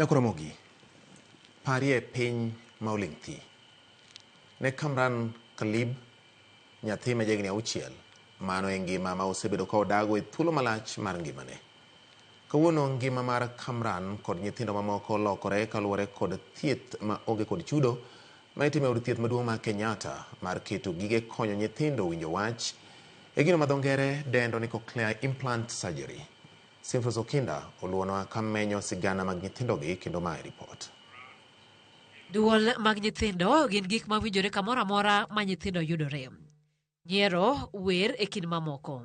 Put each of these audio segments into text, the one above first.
Nyakoromogi, parie piny ma oling' thi. Ne Kamran Kalib, nyathi ma jahigni 6, mano e ngima ma osebedo ka odago e thuolo malach mar ngimane. Kawuono ngima mar Kamran kod nyithindo mamoko lokore kaluwore kod thieth ma onge kod chudo ma itimo e od thieth maduong' ma Kenyatta mar keto gige konyo nyithindo winjo wach e gino ma dho ngere dendo ni cochlear implant surgery. Simfros Okinda oluwonwa ka menyo sigana mag nyithindogi kendo mae ripot. Duol mag nyithindo gin gik ma winjore kamoro amora ma nyithindo yudore. Nyiero, wer e kind mamoko.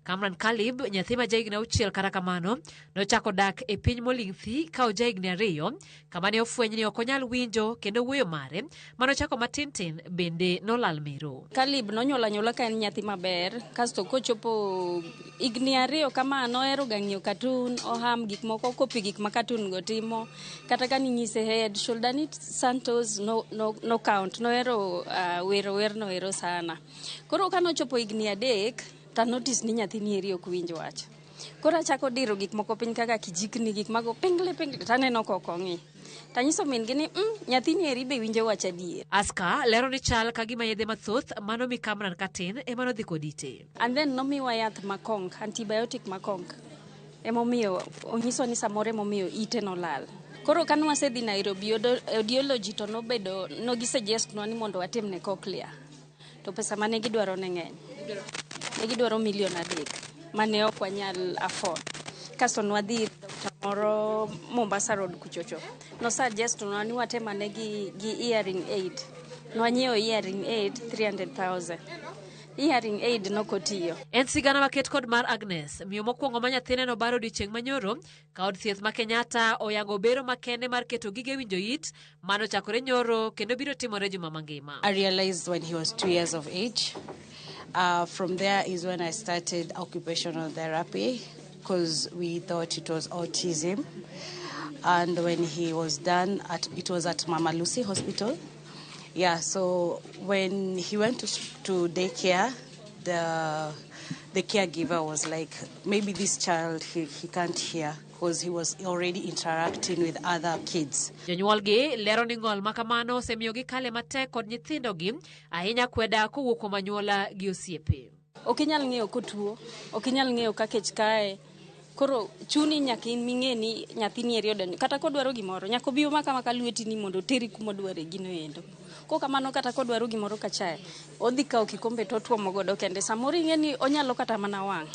Kamran Kalib, nyathi ma jahigni 6 kata kamano, nochako dak e piny moling' thi ka ojahigni 2, kama ne ofweny ni ok onyal winjo kendo wuoyo mare manochako matin tin bende nolal mero. Kalib nonyuol anyuola ka en nyathi maber, kasto kochopo higni 2 kama nohero ga ng'iyo cartoon, oham gik moko, copy gik ma cartoon go timo. Kata ka ninyise head, shoulder ni Santos no, no, no count, nohero wero wer nohero sana. Koro ka nochopo higni 3, ta notice ni nyathi ni eri ok winj wach. Koro achako diro gik moko piny kaka kijikni, gik mago pingle pingle, taneno ka ok ong'i. Tanyiso min gi ni nyathi ni eri be winjo wach adier. Aska lero ni chal ka gima yedhe mathoth manomi Kamran katin ema nodhi kod ite. And then nomiwa yath makong, antibiotic makong. Emomiyo onyiswa ni samoro emomiyo ite nolal. Koro ka nwasedhi Nairobi audiology to nobedo, nogi suggest nwa ni mondo watimne cochlear. To pesa mane gidwaro ne ng'eny. Ne gidwaro milion 3 mane ok wanyal afford. Kasto nwadhi ir doctor moro Mombasa Road kuchocho. No suggest nwa ni watemane gi hearing aid. Nwanyiewo hearing aid 300,000. Hearing aid nokotiyo. En sigana maket kod mar Agnes, miyo mokwongo ma nyathine nobaro odiochieng' manyoro ka od thieth ma Kenyatta oyango bero makende mar keto gige winjo it mano chakore nyoro kendo biro timore juma mangima. I realized when he was 2 years of age. From there is when I started occupational therapy because we thought it was autism. And when he was done, it was at Mama Lucy Hospital. When he went to daycare, the caregiver was like, maybe this child, he can't hear because he was already interacting with other kids. Jonyuolgi lero ni ng'ol ma kamano osemiyo gikale matek kod nyithindogi, ahinya kweda kowuok kuom anyuola gi osiepe. Ok inyal ng'eyo kotuo, ok inyal ng'eyo ka kech kae. Koro chuni nyaka in ming'e ni nyathini eri odonjo. Kata kodwaro gimoro, nyaka obi omaka maka lweti ni mondo oteri kuma odware gino endo. Kok kamano kata kodwaro gimoro ka chae, odhi kawo kikombe to otuomo godo kende. Samoro ing'e ni onyalo kata mana wang'.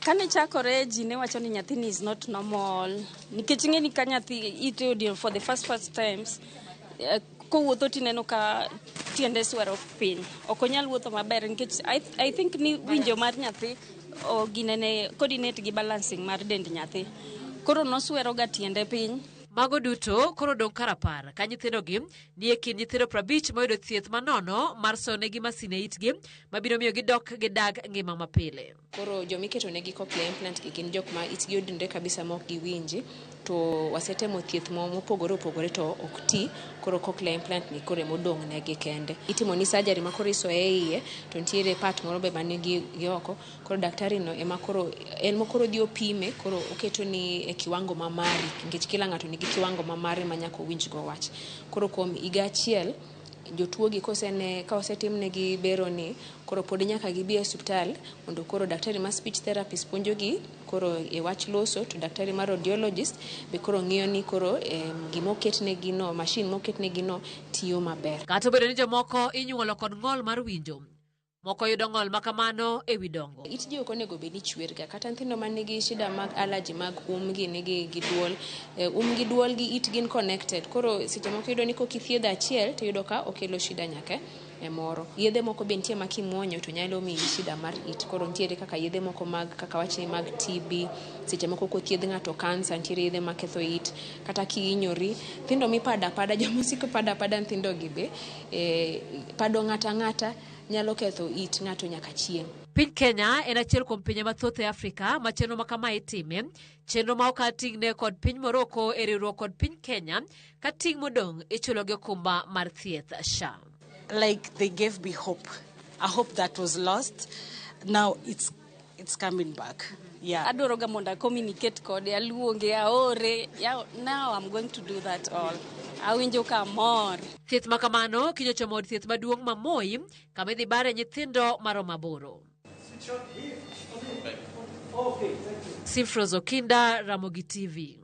Kane chakore ji ne wacho ni nyathini is not normal. Nikech ing'e ni ka nyathi ite odio for the first times, kowuotho tineno ka tiende swero piny. Ok onyal wuotho maber nikech I think ni winjo mar nyathi o ginene coordinate gi balancing mar dend nyathi. Koro noswero ga tiende piny. Mago duto koro dong' kar apar ka nyithindogi ni e kind nyithindo 50 moyudo thieth manono mar sonegi masin e itgi mabiro miyo gidok gidag ngima mapile. Koro jomiketo negi cochlear implant gi gin jok ma itgi odinore kabisa ma ok giwinji, to wasetemo thieth mopogore opogore to ok ti, koro cochlear implant ni koro emodong' negi kende. Itimo ni surgery ma koro isoye e iye, to nitiere part moro be manigi gi oko, koro daktari no ema koro en mokoro odhi opime, koro oketo ni e kiwango ma mari, nikech kila ng'ato nigi kiwango ma mare ma nyaka owinj go wach. Koro kuom higa achiel, jotuo gi ka osetimnegi bero ni, koro pod nyaka gibi e osiptal mondo koro daktari ma speech therapist puonjogi koro e wach loso, to daktari mar audiologist be koro ng'iyo ni koro, gima oketnegi no, machine moketnegi no tiyo maber. Kata obedo ni jomoko inyuolo kod ng'ol mar winjo, moko yudo ng'ol ma kamano e wi dongo. It ji ok onego bed ni chwer ga, kata nyithindo man nigi shida mag allergy mag umgi nigi gi duol, um gi duol gi it gin connected. Koro seche moko iyudo ni kok ithiedho achiel to iyudo ka okelo shida nyaka e moro. Yedhe moko be nitie ma kimuonyo to nyalo miyi shida mar it. Koro nitiere kaka yedhe moko mag kaka wachni mag TB, seche moko kothiedh ng'ato kansa nitiere yedhe maketho it, kata kihinyori, nyithindo mipado apada, joma osiko pado apada nyithindo gi be, pado ng'ato ang'ata nyalo ketho it ng'ato nyaka chieng'. Piny Kenya en achiel kuom pinje mathoth e Afrika ma chenro ma kama itime, chenro ma okal ting'ne kod piny Morocco e riwruok kod piny Kenya, ka ting' modong' ichulo gi okumba mar thieth SHA. Like they gave me hope, a hope that was lost. Now it's coming back. Yeah. Adwaro ga mondo a communicate kode, aluonge, aore. Yeah, now I'm going to do that all. Awinjo ka amor. Thieth ma kamano kinyo chomo od thieth maduong' ma Moi kama idhi bare nyithindo maromo aboro. Sifros Okinda, Ramogi TV.